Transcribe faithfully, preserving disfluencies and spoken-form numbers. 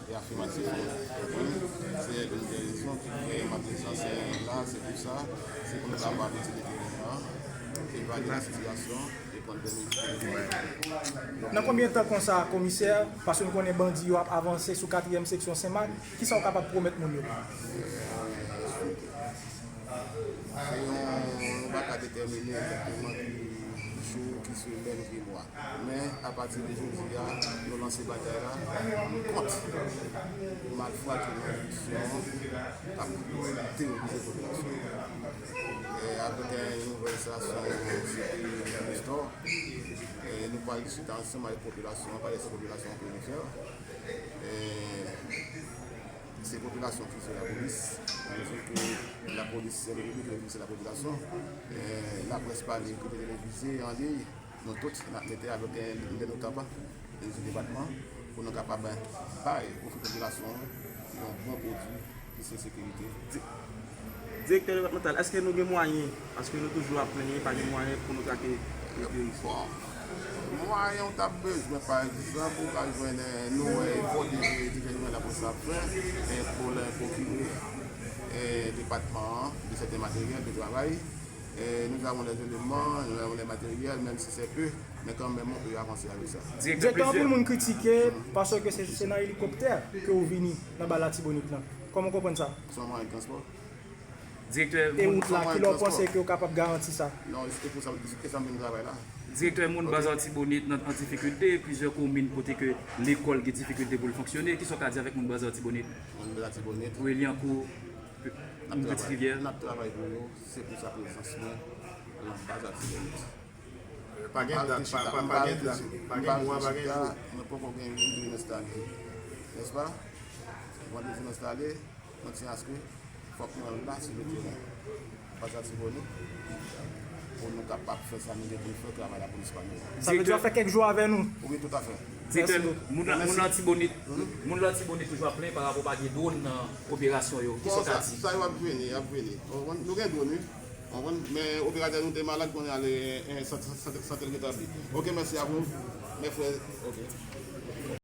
E afimatif, ou konprann? Se youn dè rezon ki fè maten sa, se la, se pou sa, se pou nou kapab itilize teren an, evalye sitiyasyon, e pran dènye desizyon. Nan konbyen tan konsa, komisè, paske nou konnen bandi yo ap avanse sou katriyèm seksyon Senmak, kisa w kapab pwomèt moun yo? Se yon, nou pa ka detèmine egzakteman ki jou, ki semèn, ki mwa. Men, apati de jodi a, nou lanse batay la kont malfwa ki nan eleksyon k ap teworize popilasyon. E avèk yon nouvèl estasyon C P I Nestor, e nou pral chita ansanm avèk popilasyon an, pale se popilasyon an pou nou fè. E Se popilasyon ki se lapolis. Nou di ke lapolis se repiblik, repiblik se lapopilasyon. E laprès pale, kote televize, an liy, nou tout n ap mete avèk lidè notab, lidè depatman, pou nou kapab bay, ofri popilasyon an yon bon pwodui ki se sekirite. Direktè depatmantal, èske nou gen mwayen? Paske nou toujou ap plenyen, pa gen mwayen pou nou trake. Bon, mwayen ou t ap bezwen, pa egzanp, ou ka jwenn, eh, nou wè efò DG, DG Jeneral Lapolis ap fè, eh, pou l pwokire, eh, depatman an de sèten materyèl de travay. Eh, nous avons les éléments, nous avons les matériels, même si c'est peu, mais quand même on peut avancer avec ça. Direktè, anpil moun kritike paske se, se nan elikoptè ke w vini nan bal Latibonit lan. Kòman w konprann sa? Son mwayen de transpò. Direktè, e wout la, kilè w panse ke w kapab garanti sa? Non, e pou sa, e sa m vin travay la. Direktè, moun baz Latibonit nan an difikilte, plizyè komin kote ke lekòl gen difikilte pou l fonksyone. Kisa w ka di avèk moun baz Latibonit? Moun baz Latibonit. Wi, Lyankou, moun Pitit Rivyè. N ap travay pou yo, se pou sa prezans mwen nan baz Latibonit. Pa gen dat, pa gen dat, pa gen mwa, pa gen jou. Mwen poko gen yon de m enstale, nèspa? Mwen de m enstale, mwen di aske fòk mwen la sou le teren. Baz Latibonit, pou nou kapab fè sa nou gen pou nou fè, travay lapolis pa nou. Sa vle di w ap fè kèk jou avè nou? Wi, toutafè. Direktè, moun Latibonit, moun Latibonit toujou ap plenyen pa rapò pa gen dwòn nan operasyon yo. Kisa w ka di? Sa yo ap vini, y ap vini. Nou gen dwòn, wi. Men operatè nou te malad, kounye a l sant l retabli. Ok, mèsi a vous. Mes frères, ok.